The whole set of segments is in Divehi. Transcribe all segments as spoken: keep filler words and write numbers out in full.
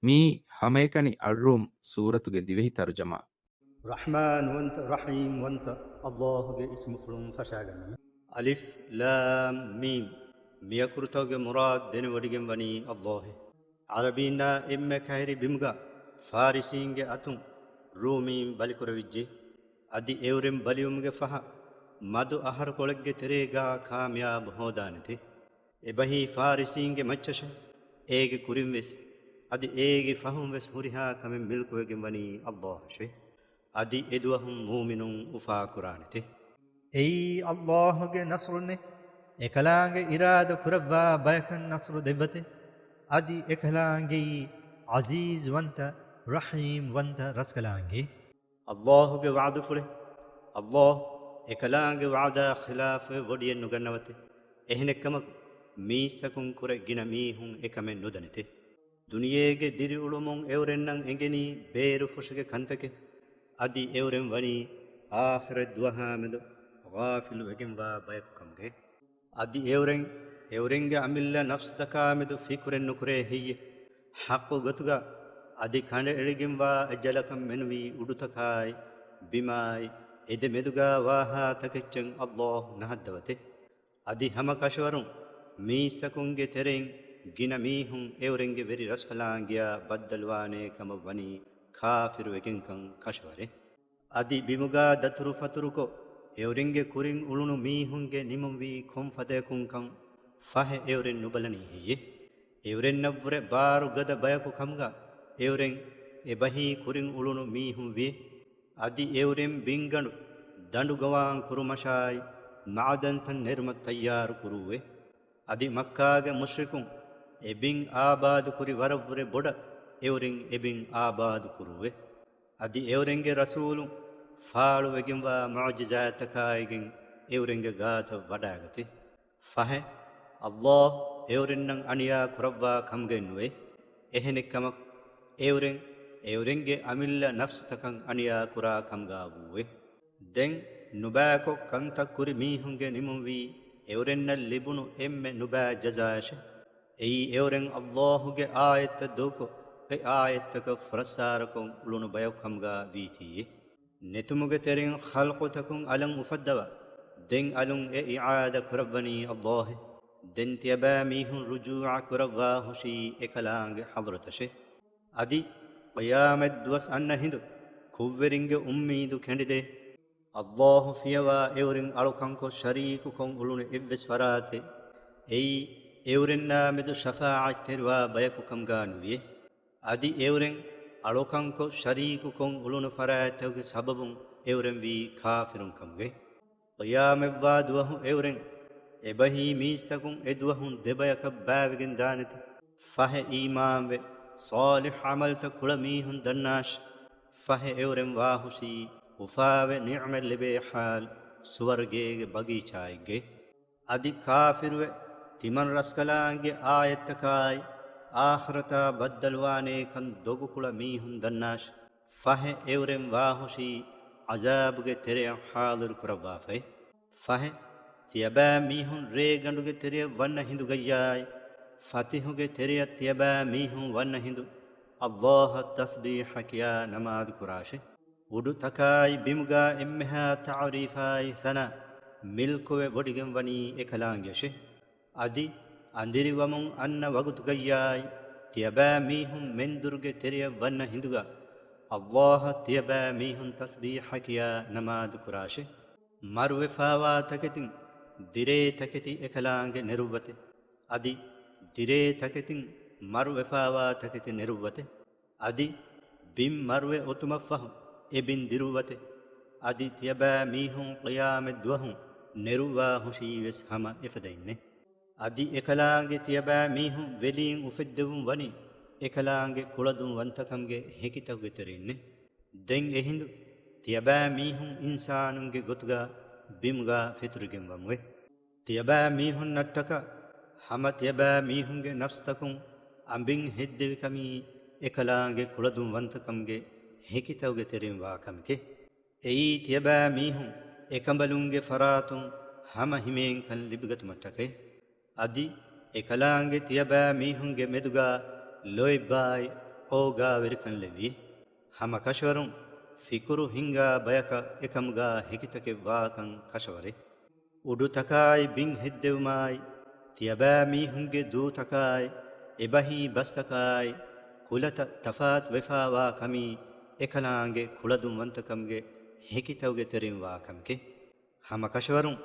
މީ ހަމައެކަނި އައްރޫމް ސޫރަތުގެ ދިވެހި ތަރުޖަމާ. ރަޙްމާންވަންތަ، ރަޙީމްވަންތަ އައްލާހުގެ އިސްމުފުޅުން ފަށާގަންނަމެ. އަލިފް ލާމް މީމް. މިއަކުރުތަކުގެ މުރާދު ދެނެވޮޑިގެން ވަނީ އައްލާހެ. ޢަރަބީންނާ އެންމެ ކައިރި ބިމުގަ ފާރިސީންގެ އަތުން ރޫމީން ބަލިކުރެވިއްޖެ. އަދި އެއުރެން ބަލިވުމުގެ ފަހަށް މަދު އަހަރުކޮޅެއްގެ ތެރޭގާ ކާމިޔާބު ހޯދާނެތެ. އެބަހީ ފާރިސީންގެ މައްޗަށެ. އޭގެ ކުރިންވެސް، އަދި އޭގެ ފަހުންވެސް ހުރިހާ ކަމެއް މިލްކުވެގެން ވަނީ އައްލާހަށެ. އަދި އެދުވަހުން މޫމިނުން އުފާކުރާނެތެ. އެއީ އައްލާހުގެ ނަޞްރުންނެ. އެކަލާނގެ އިރާދަ ކުރައްވާ ބަޔަކަށް ނަޞްރު ދެއްވަތެ. އަދި އެކަލާނގެއީ ޢަޒީޒުވަންތަ، ރަޙީމްވަންތަ ރަސްކަލާނގެ. އައްލާހުގެ ވަޢުދުފުޅެއް. އައްލާހު އެކަލާނގެ ވަޢުދާ ޚިލާފުވެ ވޮޑިއެއް ނުގަންނަވަތެ. އެހެނެއްކަމަކު، މީސްތަކުން ކުރެ ގިނަ މީހުން އެކަމެއް ނުދަނެތެ. ދުނިޔޭގެ ދިރިއުޅުމުން އެއުރެންނަށް އެނގެނީ ބޭރުފުށުގެ ކަންތަކެއް. އަދި އެއުރެން ވަނީ އާޚިރަތް ދުވަހާމެދު ޣާފިލުވެގެންވާ ބަޔަކު ކަމުގެ. އަދި އެއުރެން، އެއުރެންގެ އަމިއްލަ ނަފްސުތަކާމެދު ފިކުރެއް ނުކުރޭ ހެއްޔެ؟ ޙައްޤު ގޮތުގަ އަދި ކަނޑައެޅިގެންވާ އެއްޖަލަކަށް މެނުވީ އުޑުތަކާއި، ބިމާއި، އެދެމެދުގާ ވާހާ ތަކެއްޗެއް އައްލާހު ނަހައްދަވަތެ. އަދި ހަމަ ކަށަވަރުން މީސްތަކުންގެ ތެރެއިން ގިނަ މީހުން އެއުރެންގެ ވެރި ރަސްކަލާނގެޔާ ބައްދަލުވާނޭ ކަމަށް ވަނީ ކާފިރުވެގެންކަން ކަށަވަރެއް. އަދި ބިމުގާ ދަތުރުފަތުރުކޮށް، އެއުރެންގެ ކުރިން އުޅުނު މީހުންގެ ނިމުންވީ ކޮން ފަދަޔަކުންކަން ފަހެ އެއުރެން ނުބަލަނީ ހެއްޔެ؟ އެއުރެންނަށްވުރެ ބާރު ގަދަ ބަޔަކު ކަމުގަ އެއުރެން އެބަހީ ކުރިން އުޅުނު މީހުން ވިއެ. އަދި އެއުރެން ބިންގަނޑު ދަނޑުގަވާން ކުރުމަށާއި، މަޢުދަންތައް ނެރުމަށް ތައްޔާރު ކުރޫއެ. އަދި މައްކާގެ މުޝްރިކުން އެ ބިން އާބާދު ކުރި ވަރަށްވުރެ ބޮޑަށް އެއުރެން އެ ބިން އާބާދު ކުރޫއެ. އަދި އެއުރެންގެ ރަސޫލުން ފާޅުވެގެންވާ މުޢުޖިޒާތްތަކާއިގެން އެއުރެންގެ ގާތަށް ވަޑާގަތެ. ފަހެ، އައްލާހު އެއުރެންނަށް އަނިޔާ ކުރައްވާ ކަމުގައެއްނުވޭ. އެހެނެއްކަމަކު، އެއުރެން، އެއުރެންގެ އަމިއްލަ ނަފްސުތަކަށް އަނިޔާ ކުރާ ކަމުގާ ވޫއެ. ދެން ނުބައިކޮށް ކަންތައް ކުރި މީހުންގެ ނިމުންވީ އެއުރެންނަށް ލިބުނު އެންމެ ނުބައި ޖަޒާއަށެ. އެއީ އެއުރެން އައްލާހުގެ އާޔަތްތައް ދޫކޮށް، އެ އާޔަތްތަކަށް ފުރައްސާރަކޮށް އުޅުނު ބަޔަކު ކަމުގާ ވީތީއެ. ނެތުމުގެ ތެރެއިން ޚަލްޤުތަކުން އަލަށް އުފައްދަވާ، ދެން އަލުން އެ އިޢާދަ ކުރައްވަނީ އައްލާހެ. ދެން ތިޔަބައިމީހުން ރުޖޫޢަ ކުރައްވާ ހުށީ އެކަލާނގެ ޙަޟްރަތަށެ. އަދި ޤިޔާމަތް ދުވަސް އަންނަ ހިނދު ކުށްވެރިންގެ އުއްމީދު ކެނޑިދޭ. އައްލާހު ފިޔަވާ އެއުރެން އަޅުކަންކޮށް ޝަރީކުކޮށް އުޅުނު އެއްވެސް ފަރާތެއް އެއީ އެއުރެންނާ މެދު ޝަފާޢަތްތެރިވާ ބަޔަކު ކަމުގާ ނުވިއެ. އަދި އެއުރެން އަޅުކަންކޮށް ޝަރީކުކޮށް އުޅުނު ފަރާތްތަކުގެ ސަބަބުން އެއުރެން ވީ ކާފިރުން ކަމުގެ. ޤިޔާމަތްވާ ދުވަހު އެއުރެން އެބަހީ މީސްތަކުން އެ ދުވަހުން ދެބަޔަކަށް ބައިވެގެން ދާނެތެ. ފަހެ އީމާންވެ، ޞާލިޙް ޢަމަލްތައް ކުޅަ މީހުން ދަންނާށި. ފަހެ އެއުރެން ވާހުށީ އުފާވެ ނިޢުމަތް ލިބޭ ޙާލު ސުވަރުގޭގެ ބަގީޗާއެއްގެ. އަދި ކާފިރުވެ، ތިމަން ރަސްކަލާނގެ އާޔަތްތަކާއި، އާޚިރަތާ ބައްދަލުވާނޭކަން ދޮގުކުޅަ މީހުން ދަންނާށި. ފަހެ އެއުރެން ވާހުށީ ޢަޒާބުގެ ތެރެއަށް ޙާޟިރު ކުރައްވާފައި. ފަހެ، ތިޔަބައިމީހުން ރޭގަނޑުގެ ތެރެއަށް ވަންނަ ހިނދުގައްޔާއި، ފަތިހުގެ ތެރެއަށް ތިޔަބައިމީހުން ވަންނަ ހިނދު، އައްލާހަށް ތަސްބީޙަ ކިޔާ ނަމާދު ކުރާށި. އުޑު ތަކާއި ބިމުގާ އެންމެހާ ތަޢުރީފާއި ސަނާ މިލްކުވެ ވޮޑިގެން ވަނީ އެކަލާނގެއަށެ. އަދި އަނދިރިވަމުން އަންނަ ވަގުތުގައްޔާއި، ތިޔަބައިމީހުން މެންދުރުގެ ތެރެއަށް ވަންނަ ހިނދުގާ، އައްލާހަށް ތިޔަބައިމީހުން ތަސްބީޙަ ކިޔާ ނަމާދު ކުރާށި. މަރުވެފާވާ ތަކެތިން ދިރޭ ތަކެތި އެކަލާނގެ ނެރުއްވަތެ. އަދި ދިރޭ ތަކެތިން މަރުވެފާވާ ތަކެތި ނެރުއްވަތެ. އަދި ބިން މަރުވެ އޮތުމަށްފަހު އެ ބިން ދިރުއްވަތެ. އަދި ތިޔަބައިމީހުން ޤިޔާމަތް ދުވަހު ނެރުއްވާ ހުށީވެސް ހަމަ އެފަދައިންނެ. އަދި އެކަލާނގެ ތިޔަބައިމީހުން ވެލީން އުފެއްދެވުން ވަނީ އެކަލާނގެ ކުޅަދުންވަންތަކަމުގެ ހެކިތަކުގެ ތެރެއިންނެ. ދެން އެހިނދު ތިޔަބައިމީހުން އިންސާނުންގެ ގޮތުގާ ބިމުގާ ފެތުރިގެން ވަމުވެ. ތިޔަބައިމީހުންނަށްޓަކާ ހަމަ ތިޔަބައިމީހުންގެ ނަފްސުތަކުން އަނބިން ހެއްދެވިކަމީ އެކަލާނގެ ކުޅަދުންވަންތަކަމުގެ ހެކިތަކުގެ ތެރެއިން ވާ ކަމެކޭ. އެއީ ތިޔަބައިމީހުން އެކަނބަލުންގެ ފަރާތުން ހަމަ ހިމޭންކަން ލިބިގަތުމަށްޓަކައި. އަދި އެކަލާނގެ ތިޔަބައިމީހުންގެ މެދުގާ ލޯތްބާއި އޯގާވެރިކަން ލެއްވި. ހަމަ ކަށަވަރުން ފިކުރު ހިންގާ ބަޔަކަށް އެކަމުގާ ހެކިތަކެއް ވާކަން ކަށަވަރެއް. އުޑުތަކާއި ބިން ހެއްދެވުމާއި، ތިޔަބައިމީހުންގެ ދޫތަކާއި، އެބަހީ ބަސްތަކާއި، ކުލަތައް ތަފާތު ވެފާވާ ކަމީ، އެކަލާނގެ ކުޅަދުންވަންތަކަމުގެ ހެކިތަކުގެ ތެރެއިން ވާ ކަމެކެ. ހަމަ ކަށަވަރުން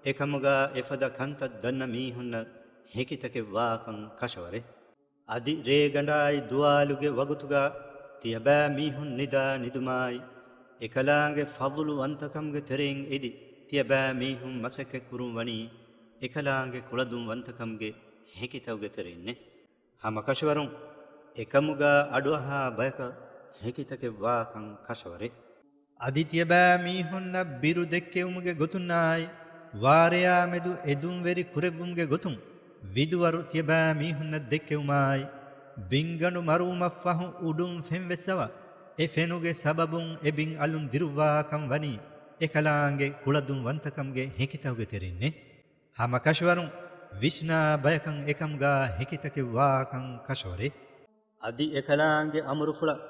އެކަމުގާ އެފަދަ ކަންތައް ދަންނަ މީހުންނަށް ހެކިތަކެއް ވާކަން ކަށަވަރެއް. އަދި ރޭގަނޑާއި ދުވާލުގެ ވަގުތުގާ ތިޔަބައިމީހުން ނިދާ ނިދުމާއި، އެކަލާނގެ ފަޟުލުވަންތަކަމުގެ ތެރެއިން އެދި، ތިޔަބައިމީހުން މަސައްކަތްކުރުން ވަނީ އެކަލާނގެ ކުޅަދުންވަންތަކަމުގެ ހެކިތަކުގެ ތެރެއިންނެ. ހަމަ ކަށަވަރުން އެކަމުގާ އަޑުއަހާ ބަޔަކަށް ހެކިތަކެއް ވާކަން ކަށަވަރެއް. އަދި ތިޔަބައިމީހުންނަށް ބިރު ދެއްކެވުމުގެ ގޮތުންނާއި، ވާރެޔާމެދު އެދުންވެރި ކުރެއްވުމުގެ ގޮތުން ވިދުވަރު ތިޔަބައިމީހުންނަށް ދެއްކެވުމާއި، ބިންގަނޑު މަރުވުމަށްފަހު އުޑުން ފެން ވެއްސަވާ، އެ ފެނުގެ ސަބަބުން އެ ބިން އަލުން ދިރުއްވާކަން ވަނީ އެކަލާނގެ ކުޅަދުންވަންތަކަމުގެ ހެކިތަކުގެ ތެރެއިންނެ. ހަމަ ކަށަވަރުން ވިސްނާ ބަޔަކަށް އެކަމުގާ ހެކިތަކެއް ވާކަން ކަށަވަރެއް. އަދި އެކަލާނގެ އަމުރުފުޅަށް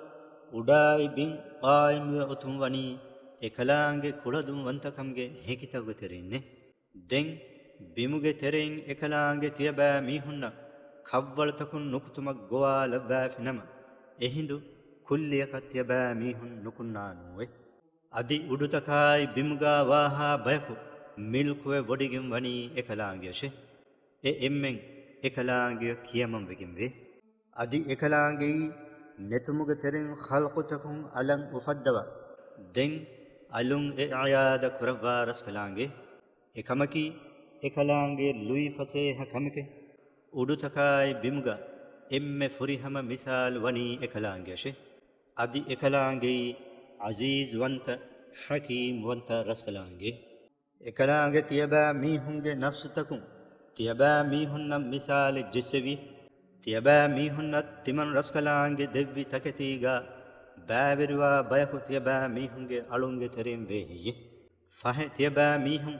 އުޑާއި ބިން ޤާއިމްވެ އޮތުން ވަނީ އެކަލާނގެ ކުޅަދުންވަންތަކަމުގެ ހެކިތަކުގެ ތެރެއިންނެ. ދެން ބިމުގެ ތެރެއިން އެކަލާނގެ ތިޔަބައިމީހުންނަށް ކަށްވަޅުތަކުން ނުކުތުމަށް ގޮވާލައްވާފި ނަމަ، އެހިނދު ކުއްލިއަކަށް ތިޔަބައިމީހުން ނުކުންނާނޫވެ. އަދި އުޑުތަކާއި ބިމުގާ ވާހާ ބަޔަކު މިލްކުވެ ވޮޑިގެން ވަނީ އެކަލާނގެއަށެ. އެ އެންމެން އެކަލާނގެއަށް ކިޔަމަންވެގެންވޭ. އަދި އެކަލާނގެއީ ނެތުމުގެ ތެރެއިން ޚަލްޤުތަކުން އަލަށް އުފައްދަވާ، ދެން އަލުން އިޢާދަ ކުރައްވާ ރަސްކަލާނގެ. އެކަމަކީ، އެކަލާނގެ ލުއިފަސޭހަ ކަމެކެ. އުޑުތަކާއި ބިމުގަ އެންމެ ފުރިހަމަ މިސާލު ވަނީ އެކަލާނގެއަށެ. އަދި އެކަލާނގެއީ ޢަޒީޒުވަންތަ، ޙަކީމްވަންތަ ރަސްކަލާނގެ. އެކަލާނގެ ތިޔަބައިމީހުންގެ ނަފްސުތަކުން ތިޔަބައިމީހުންނަށް މިސާލެއް ޖެއްސެވި. ތިޔަބައިމީހުންނަށް ތިމަން ރަސްކަލާނގެ ދެއްވި ތަކެތީގަ ބައިވެރިވާ ބަޔަކު ތިޔަބައިމީހުންގެ އަޅުންގެ ތެރެއިން ވޭ ހެއްޔެ؟ ފަހެ ތިޔަބައިމީހުން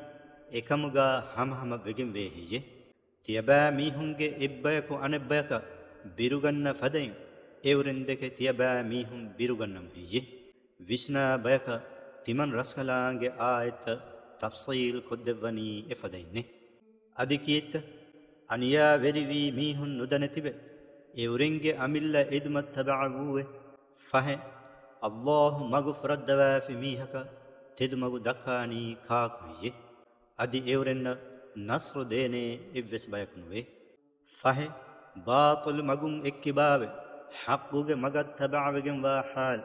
އެކަމުގަ ހަމަހަމަ ވެގެން ވޭ ހެއްޔެ؟ ތިޔަބައިމީހުންގެ އެއްބަޔަކު އަނެއްބަޔަކަށް ބިރުގަންނަ ފަދައިން، އެއުރެންދެކެ ތިޔަބައިމީހުން ބިރުގަންނަމު ހެއްޔެ؟ ވިސްނާ ބަޔަކަށް ތިމަން ރަސްކަލާނގެ އާޔަތްތައް ތަފްޞީލް ކޮށްދެއްވަނީ އެފަދައިންނެ. އަދި ކިއެއްތަ؟ އަނިޔާވެރިވީ މީހުން ނުދަނެތިބެ، އެއުރެންގެ އަމިއްލަ އެދުމަށް ތަބަޢަވޫވެ. ފަހެ، ﷲ މަގު ފުރައްދަވާފި މީހަކަށް ތެދުމަގު ދައްކާނީ ކާކު ހެއްޔެ؟ އަދި އެއުރެންނަށް ނަޞްރު ދޭނޭ އެއްވެސް ބަޔަކު ނުވޭ. ފަހެ، ބާޠިލު މަގުން އެއްކިބާވެ، ޙައްޤުގެ މަގަށް ތަބަޢަވެގެންވާ ޙާލު،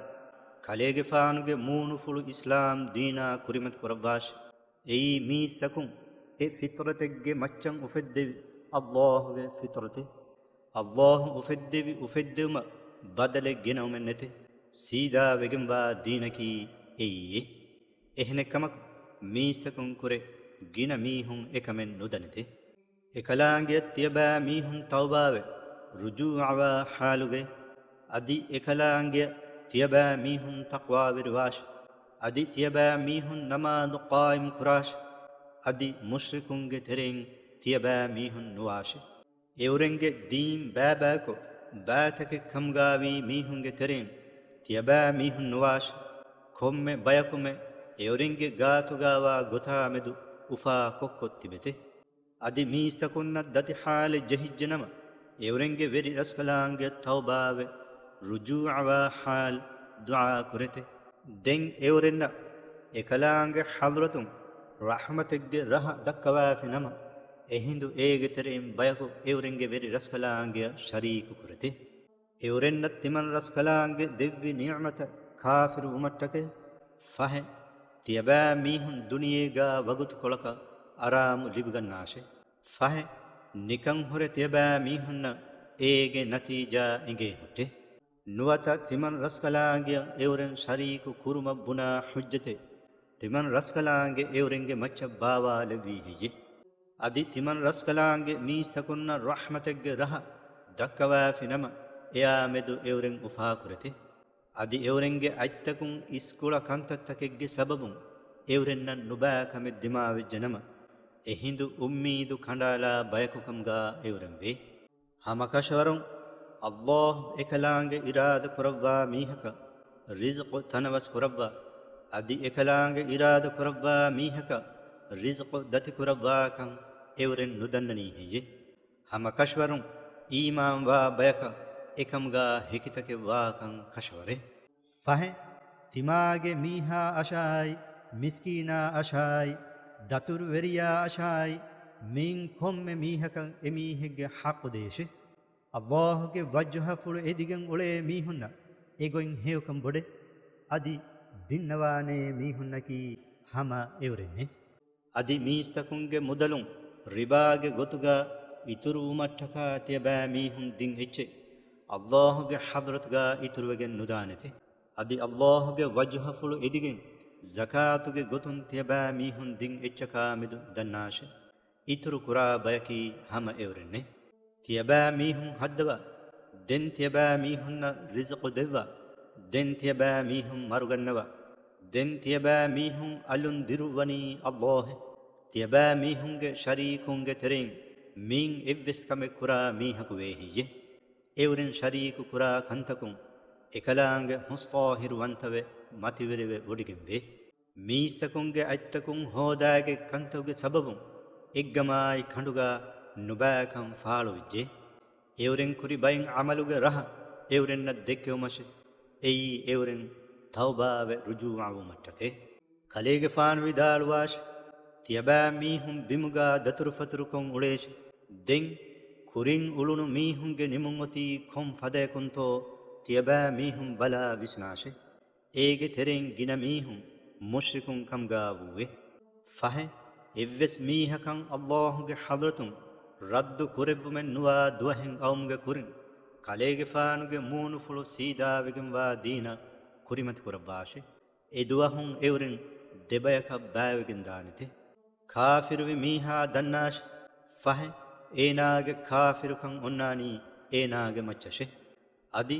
ކަލޭގެފާނުގެ މޫނުފުޅު އިސްލާމް ދީނާ ކުރިމަތި ކުރައްވާށި. އެއީ މީސްތަކުން އެ ފިޠްރަތެއްގެ މައްޗަށް އުފެއްދެވި ﷲ ގެ ފިޠްރަތެއް. ﷲ އުފެއްދެވި އުފެއްދެވުމަށް ބަދަލެއް ގެނައުމެއް ނެތެ. ސީދާވެގެންވާ ދީނަކީ އެއީއޭ. އެހެނެއްކަމަކު، މީސްތަކުން ކުރެ ގިނަ މީހުން އެކަމެއް ނުދަނެތެ. އެކަލާނގެއަށް ތިޔަބައިމީހުން ތައުބާވެ، ރުޖޫޢަވާ ޙާލުގައި، އަދި އެކަލާނގެއަށް ތިޔަބައިމީހުން ތަޤްވާވެރިވާށި، އަދި ތިޔަބައިމީހުން ނަމާދު ޤާއިމް ކުރާށި، އަދި މުޝްރިކުންގެ ތެރެއިން ތިޔަބައިމީހުން ނުވާށި. އެއުރެންގެ ދީން ބައިބައިކޮށް، ބައިތަކެއް ކަމުގާވީ މީހުންގެ ތެރެއިން ތިޔަބައިމީހުން ނުވާށި. ކޮންމެ ބަޔަކުމެ އެއުރެންގެ ގާތުގާވާ ގޮތާމެދު އުފާ ކޮށްކޮށް ތިބެތެ. އަދި މީސްތަކުންނަށް ދަތި ޙާލެއް ޖެހިއްޖެނަމަ، އެއުރެންގެ ވެރި ރަސްކަލާނގެއަށް ތައުބާވެ، ރުޖޫޢަވާ ޙާލު ދުޢާ ކުރެތެ. ދެން އެއުރެންނަށް އެކަލާނގެ ޙަޟްރަތުން ރަޙްމަތެއްގެ ރަހަ ދައްކަވާފި ނަމަ، އެހިނދު އޭގެ ތެރެއިން ބަޔަކު އެއުރެންގެ ވެރި ރަސްކަލާނގެއަށް ޝަރީކު ކުރެތެ. އެއުރެންނަށް ތިމަން ރަސްކަލާނގެ ދެއްވި ނިޢުމަތަށް ކާފިރު ވުމަށްޓަކައި، ފަހެ، ތިޔަބައިމީހުން ދުނިޔޭގާ ވަގުތުކޮޅަކަށް އަރާމު ލިބިގަންނާށެ. ފަހެ، ނިކަން ހުރެ ތިޔަބައިމީހުންނަށް އޭގެ ނަތީޖާ އެނގޭ ހުއްޓެ. ނުވަތަ ތިމަން ރަސްކަލާނގެއަށް އެއުރެން ޝަރީކު ކުރުމަށް ބުނާ ޙުއްޖަތެއް، ތިމަން ރަސްކަލާނގެ އެއުރެންގެ މައްޗަށް ބާވާލެއްވީ ހެއްޔެ؟ އަދި ތިމަން ރަސްކަލާނގެ މީސްތަކުންނަށް ރަޙްމަތެއްގެ ރަހަ ދައްކަވާފި ނަމަ، އެއާމެދު އެއުރެން އުފާކުރެތެ. އަދި އެއުރެންގެ އަތްތަކުން އިސްކޮޅަށް ކަންތައްތަކެއްގެ ސަބަބުން އެއުރެންނަށް ނުބައި ކަމެއް ދިމާވެއްޖެނަމަ، އެހިނދު އުއްމީދު ކަނޑާލާ ބަޔަކުކަމުގާ އެއުރެން ވޭ. ހަމަކަށަވަރުން ﷲ އެކަލާނގެ އިރާދަ ކުރައްވާ މީހަކަށް ރިޒްޤު ތަނަވަސް ކުރައްވާ، އަދި އެކަލާނގެ އިރާދަ ކުރައްވާ މީހަކަށް ރިޒްޤު ދަތި ކުރައްވާކަން އެއުރެން ނުދަންނަނީ ހެއްޔެ؟ ހަމަ ކަށަވަރުން އީމާންވާ ބަޔަކަށް އެކަމުގާ ހެކިތަކެއް ވާކަން ކަށަވަރޭ. ފަހެ، ތިމާގެ މީހާ އަށާއި، މިސްކީނާ އަށާއި، ދަތުރުވެރިޔާ އަށާއި، މިއިން ކޮންމެ މީހަކަށް އެމީހެއްގެ ޙައްޤު ދޭށޭ. ﷲ ގެ ވަޖްހަފުޅު އެދިގެން އުޅޭ މީހުންނަށް އެގޮތް ހެޔޮކަން ބޮޑޭ. އަދި ދިންނަވާނޭ މީހުންނަކީ ހަމަ އެއުރެންނޭ. އަދި މީސްތަކުންގެ މުދަލުން ރިބާގެ ގޮތުގަ އިތުރުވުމަށްޓަކާ ތިޔަބައިމީހުން ދިން އެއްޗެއް ﷲ ގެ ޙަޟްރަތުގަ އިތުރުވެގެން ނުދާނެތެ. އަދި ﷲ ގެ ވަޖްހަފުޅު އެދިގެން ޒަކާތުގެ ގޮތުން ތިޔަބައިމީހުން ދިން އެއްޗަކާމެދު ދަންނާށޭ. އިތުރު ކުރާ ބަޔަކީ ހަމަ އެއުރެންނޭ. ތިޔަބައިމީހުން ހައްދަވާ، ދެން ތިޔަބައިމީހުންނަށް ރިޒުޤު ދެއްވާ، ދެން ތިޔަބައިމީހުން މަރުގަންނަވާ، ދެން ތިޔަބައިމީހުން އަލުން ދިރުއްވަނީ ﷲ އޭ. ތިޔަބައިމީހުންގެ ޝަރީކުންގެ ތެރެއިން މިއިން އެއްވެސް ކަމެއް ކުރާ މީހަކު ވޭ ހެއްޔެ؟ އެއުރެން ޝަރީކު ކުރާ ކަންތަކުން އެކަލާނގެ ހުސްޠާހިރުވަންތަވެ، މަތިވެރިވެ ވޮޑިގެންވޭ. މީސްތަކުންގެ އަތްތަކުން ހޯދާގެ ކަންތަކުގެ ސަބަބުން އެއްގަމާއި ކަނޑުގާ ނުބައިކަން ފާޅުވެއްޖެ. އެއުރެން ކުރި ބައިން ޢަމަލުގެ ރަހަ އެއުރެންނަށް ދެއްކެވުމަށެ. އެއީ އެއުރެން ތައުބާވެ ރުޖޫޢަވުމަށްޓަކެ. ކަލޭގެފާނު ވިދާޅުވާށި، ތިޔަބައިމީހުން ބިމުގާ ދަތުރުފަތުރުކޮށް އުޅޭށި. ދެން ކުރިން އުޅުނު މީހުންގެ ނިމުން އޮތީ ކޮން ފަދަޔަކުންތޯ ތިޔަބައިމީހުން ބަލާ ވިސްނާށި. އޭގެ ތެރެއިން ގިނަ މީހުން މުޝްރިކުން ކަމުގާ ވޫއެ. ފަހެ، އެއްވެސް މީހަކަށް ﷲ ގެ ޙަޟްރަތުން ރައްދު ކުރެއްވުމެއް ނުވާ ދުވަހެއް އައުމުގެ ކުރިން، ކަލޭގެފާނުގެ މޫނުފުޅު ސީދާވެގެންވާ ދީނަށް ކުރިމަތި ކުރައްވާށި. އެ ދުވަހުން އެއުރެން ދެބަޔަކަށް ބައިވެގެން ދާނެތެ. ކާފިރުވި މީހާ ދަންނާށި، ފަހެ، އޭނާގެ ކާފިރުކަން އޮންނާނީ އޭނާގެ މައްޗަށެ. އަދި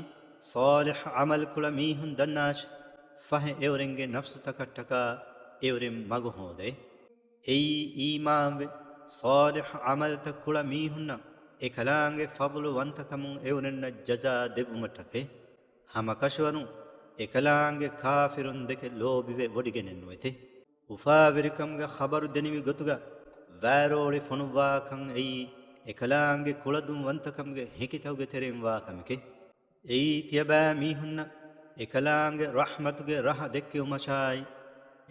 ޞާލިޙު ޢަމަލު ކުޅަ މީހުން ދަންނާށި، ފަހެ އެއުރެންގެ ނަފްސުތަކަށްޓަކާ އެއުރެން މަގު ހޯދައި. އެއީ އީމާންވެ، ޞާލިޙު ޢަމަލުތައް ކުޅަ މީހުންނަށް އެކަލާނގެ ފަޟްލުވަންތަކަމުން އެއުރެންނަށް ޖަޒާ ދެއްވުމަށްޓަކައި. ހަމަކަށަވަރުން އެކަލާނގެ ކާފިރުން ދެކެ ލޯބިވެ ވޮޑިގެނެއް ނުވެތެ. އުފާވެރިކަމުގެ ޚަބަރު ދެނިވި ގޮތުގަ، ވާރޯޅި ފޮނުއްވާކަން އެއީ އެކަލާނގެ ކުޅަދުން ވަންތަކަމުގެ ހެކިތަކުގެ ތެރެއިން ވާ ކަމެކެ. އެއީ ތިޔަބައިމީހުންނަށް އެކަލާނގެ ރަޙްމަތުގެ ރަހަ ދެއްކެވުމަށާއި،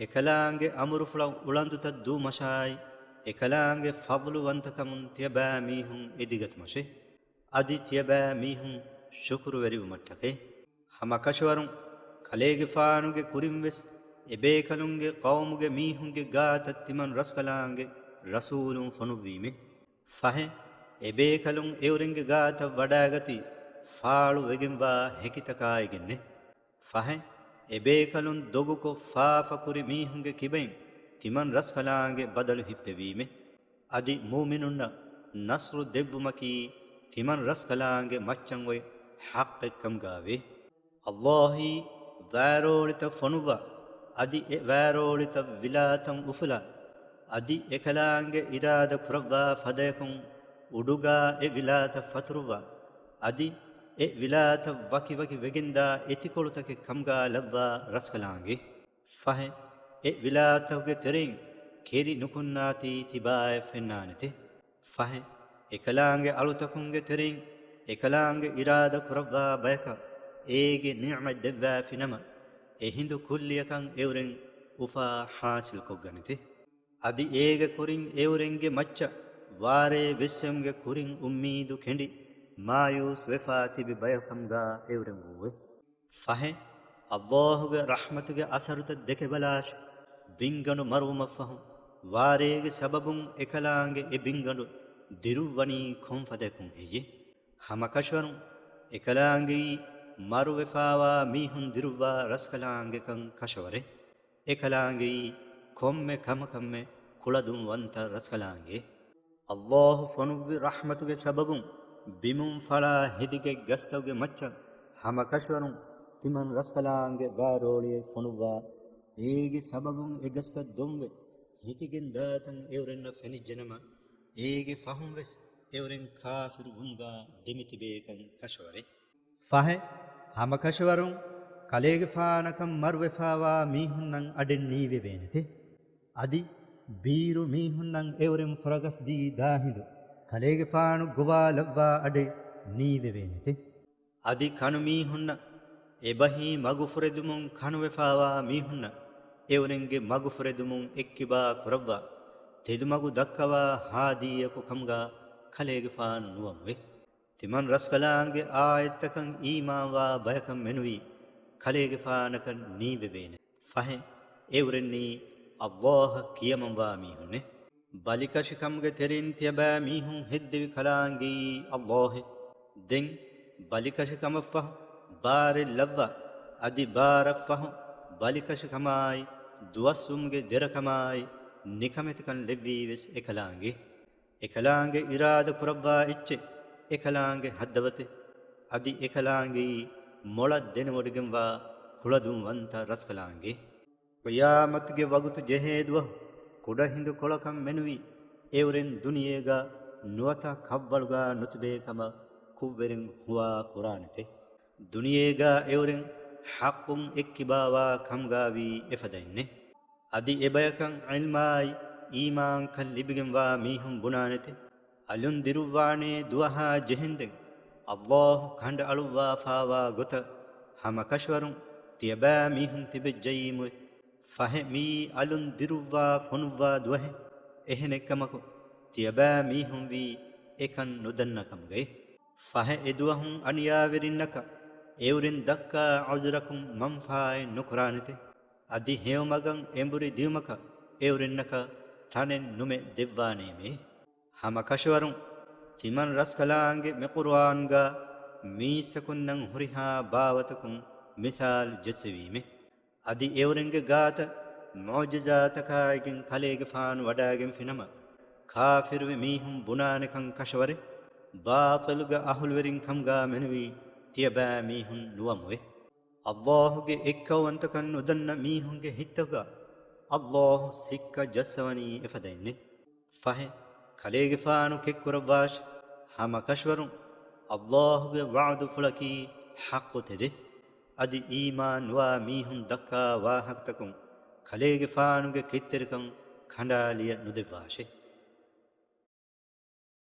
އެކަލާނގެ އަމުރުފުޅަށް އުޅަނދުތައް ދޫމަށާއި، އެކަލާނގެ ފަޟްލުވަންތަކަމުން ތިޔަބައިމީހުން އެދިގަތުމަށެ. އަދި ތިޔަބައިމީހުން ޝުކުރުވެރިވުމަށްޓަކައި. ހަމަކަށަވަރުން ކަލޭގެފާނުގެ ކުރިންވެސް އެބޭކަލުންގެ ޤައުމުގެ މީހުންގެ ގާތަށް ތިމަން ރަސްކަލާނގެ ރަސޫލުން ފޮނުއްވީމެ. ފަހެ، އެބޭކަލުން އެއުރެންގެ ގާތަށް ވަޑާގަތީ ފާޅުވެގެންވާ ހެކިތަކާއިގެންނެ. ފަހެ، އެބޭކަލުން ދޮގުކޮށް ފާފަކުރި މީހުންގެ ކިބައިން ތިމަން ރަސްކަލާނގެ ބަދަލު ހިއްޕެވީމެ. އަދި މުއުމިނުންނަށް ނަޞްރު ދެއްވުމަކީ ތިމަން ރަސްކަލާނގެ މައްޗަށް އޮތް ޙައްޤެއްކަމުގާވޭ. ﷲ އީ ވާރޯޅިތައް ފޮނުއްވާ، އަދި އެ ވާރޯޅިތައް ވިލާތައް އުފުލާ، އަދި އެކަލާނގެ އިރާދަ ކުރައްވާ ފަދަޔަކުން އުޑުގާ އެ ވިލާތައް ފަތުރުއްވާ، އަދި އެ ވިލާތައް ވަކިވަކި ވެގެންދާ އެތިކޮޅުތަކެއް ކަމުގާ ލައްވާ ރަސްކަލާނގެ. ފަހެ، އެ ވިލާތަކުގެ ތެރެއިން ކެރި ނުކުންނާތީ ތިބާއެއް ފެންނާނެތެ. ފަހެ، އެކަލާނގެ އަޅުތަކުންގެ ތެރެއިން އެކަލާނގެ އިރާދަ ކުރައްވާ ބަޔަކަށް އޭގެ ނިޢުމަތް ދެއްވާފިނަމަ، އެ ހިނދު ކުއްލިއަކަށް އެއުރެން އުފާ ޙާޞިލްކޮށްގަނެތެ. އަދި އޭގެ ކުރިން އެއުރެންގެ މައްޗަށް ވާރޭ ވެއްސެވުމުގެ ކުރިން އުއްމީދު ކެނޑި، މާޔޫސް ވެފާ ތިބި ބަޔަކަމުގާ އެއުރެން ވޫއެ. ފަހެ، ﷲ ގެ ރަޙްމަތުގެ އަސަރުތައް ދެކެބަލާށި، ބިންގަނޑު މަރުވުމަށްފަހު، ވާރޭގެ ސަބަބުން އެކަލާނގެ އެ ބިންގަނޑު ދިރުއްވަނީ ކޮންފަދަޔަކުން ހެއްޔެ؟ ހަމަކަށަވަރުން އެކަލާނގެއީ މަރުވެފާވާ މީހުން ދިރުއްވާ ރަސްކަލާނގެކަން ކަށަވަރެއް. އެކަލާނގެއީ ކޮންމެ ކަމަކަށްމެ ކުޅަދުންވަންތަ ރަސްކަލާނގެ. ﷲ ފޮނުއްވި ރަޙްމަތުގެ ސަބަބުން ބިމުން ފަޅާ ހެދިގަތް ގަސްތަކުގެ މައްޗަށް ހަމަކަށަވަރުން ތިމަން ރަސްކަލާނގެ ވާރޯޅިއެއް ފޮނުއްވާ، އޭގެ ސަބަބުން އެ ގަސްތައް ދޮންވެ ހެކިގެން ދާތަން އެއުރެންނަށް ފެނިއްޖެނަމަ، އޭގެ ފަހުން ވެސް އެއުރެން ކާފިރު ވުމުގާ ދެމިތިބޭކަން ކަށަވަރޭ. ފަހެ، ހަމަކަށަވަރުން ކަލޭގެފާނަކަށް މަރުވެފާވާ މީހުންނަށް އަޑެއް ނީވެވޭނެތެ. އަދި ބީރު މީހުންނަށް އެއުރެން ފުރަގަސްދީ ދާހިނދު ކަލޭގެފާނު ގޮވާލައްވާ އަޑެއް ނީވެވޭނެތެ. އަދި ކަނު މީހުންނަށް އެބަހީ މަގުފުރެދުމުން ކަނުވެފާވާ މީހުންނަށް އެއުރެންގެ މަގުފުރެދުމުން އެއްކިބާ ކުރައްވާ، ތެދުމަގު ދައްކަވާ ހާދީއަކު ކަމުގާ ކަލޭގެފާނު ނުވަމުވެ. ތިމަން ރަސްކަލާނގެ އާޔަތްތަކަށް އީމާންވާ ބަޔަކަށް މެނުވީ ކަލޭގެފާނަކަށް ނީވެވޭނެ. ފަހެ، އެއުރެންނީ އައްލާހަށް ކިޔަމަންވާ މީހުންނެ. ބަލިކަށިކަމުގެ ތެރެއިން ތިޔަބައިމީހުން ހެއްދެވި ކަލާނގެއީ އައްލާހެ. ދެން ބަލިކަށިކަމަށްފަހު، ބާރެއް ލައްވާ، އަދި ބާރަށްފަހު، ބަލިކަށިކަމާއި، ދުވަސްވުމުގެ ދެރަކަމާއި، ނިކަމެތިކަން ލެއްވީވެސް އެކަލާނގެ. އެކަލާނގެ އިރާދަ ކުރައްވާ އެއްޗެއް، އެކަލާނގެ ހައްދަވަތެއް، އަދި އެކަލާނގެއީ މޮޅަށް ދެނެވޮޑިގެންވާ ކުޅަދުންވަންތަ ރަސްކަލާނގެ. ޤިޔާމަތުގެ ވަގުތު ޖެހޭ ދުވަހު ކުޑަހިނދު ކޮޅަކަށް މެނުވީ އެއުރެން ދުނިޔޭގަ ނުވަތަ ކަށްވަޅުގަ ނުތިބޭ ކަމަށް ކުށްވެރިން ހުވާ ކުރާނެތެ. ދުނިޔޭގަ އެއުރެން ޙައްޤުން އެއްކިބާވާ ކަމުގަވީ އެފަދައިންނެ. އަދި އެބަޔަކަށް ޢިލްމާއި އީމާންކަން ލިބިގެންވާ މީހުން ބުނާނެތެ. އަލުން ދިރުއްވާނޭ ދުވަހާ ޖެހެންދެން އައްލާހު ކަނޑައަޅުއްވާފާވާ ގޮތަށް ހަމަކަށަވަރުން ތިޔަބައިމީހުން ތިބެއްޖައީމުވެ. ފަހެ މިއީ އަލުން ދިރުއްވާ ފޮނުއްވާ ދުވަހެއް. އެހެނެއްކަމަކު، ތިޔަބައިމީހުންވީ އެކަން ނުދަންނަ ކަމުގައި. ފަހެ އެދުވަހުން އަނިޔާވެރިންނަކަށް އެއުރެން ދައްކާ ޢުޛުރަކުން މަންފާއެއް ނުކުރާނެތެ. އަދި ހެޔޮމަގަށް އެނބުރި ދިޔުމަކަށް އެއުރެންނަކަށް ތަނެއް ނުމެ ދެއްވާނޭމޭ. ހަމަކަށަވަރުން ތިމަން ރަސްކަލާނގެ މި ޤުރުއާންގަ މީސްތަކުންނަށް ހުރިހާ ބާވަތަކުން މިސާލު ޖެއްސެވީމެ. އަދި އެއުރެންގެ ގާތަށް މުޢުޖިޒާތަކާއިގެން ކަލޭގެފާނު ވަޑައިގެންފިނަމަ، ކާފިރުވި މީހުން ބުނާނެކަން ކަށަވަރެއް، ބާޠިލުގެ އަހުލުވެރިން ކަމުގަ މެނުވީ ތިޔަބައިމީހުން ނުވަމުވެ. އައްލާހުގެ އެއްކައުވަންތަކަން ނުދަންނަ މީހުންގެ ހިތުގަ އައްލާހު ސިއްކަ ޖައްސަވަނީ އެފަދައިންނެ. ފަހެ، ކަލޭގެފާނު ކެތްކުރައްވާށި، ހަމަކަށަވަރުން އައްލާހުގެ ވަޢުދުފުޅަކީ ޙައްޤު ތެދެއް. އަދި އީމާން ނުވާ މީހުން ދައްކާ ވާހަކަތަކުން ކަލޭގެފާނުގެ ކެތްތެރިކަން ކަނޑާލިއަށް ނުދެއްވާށޭ.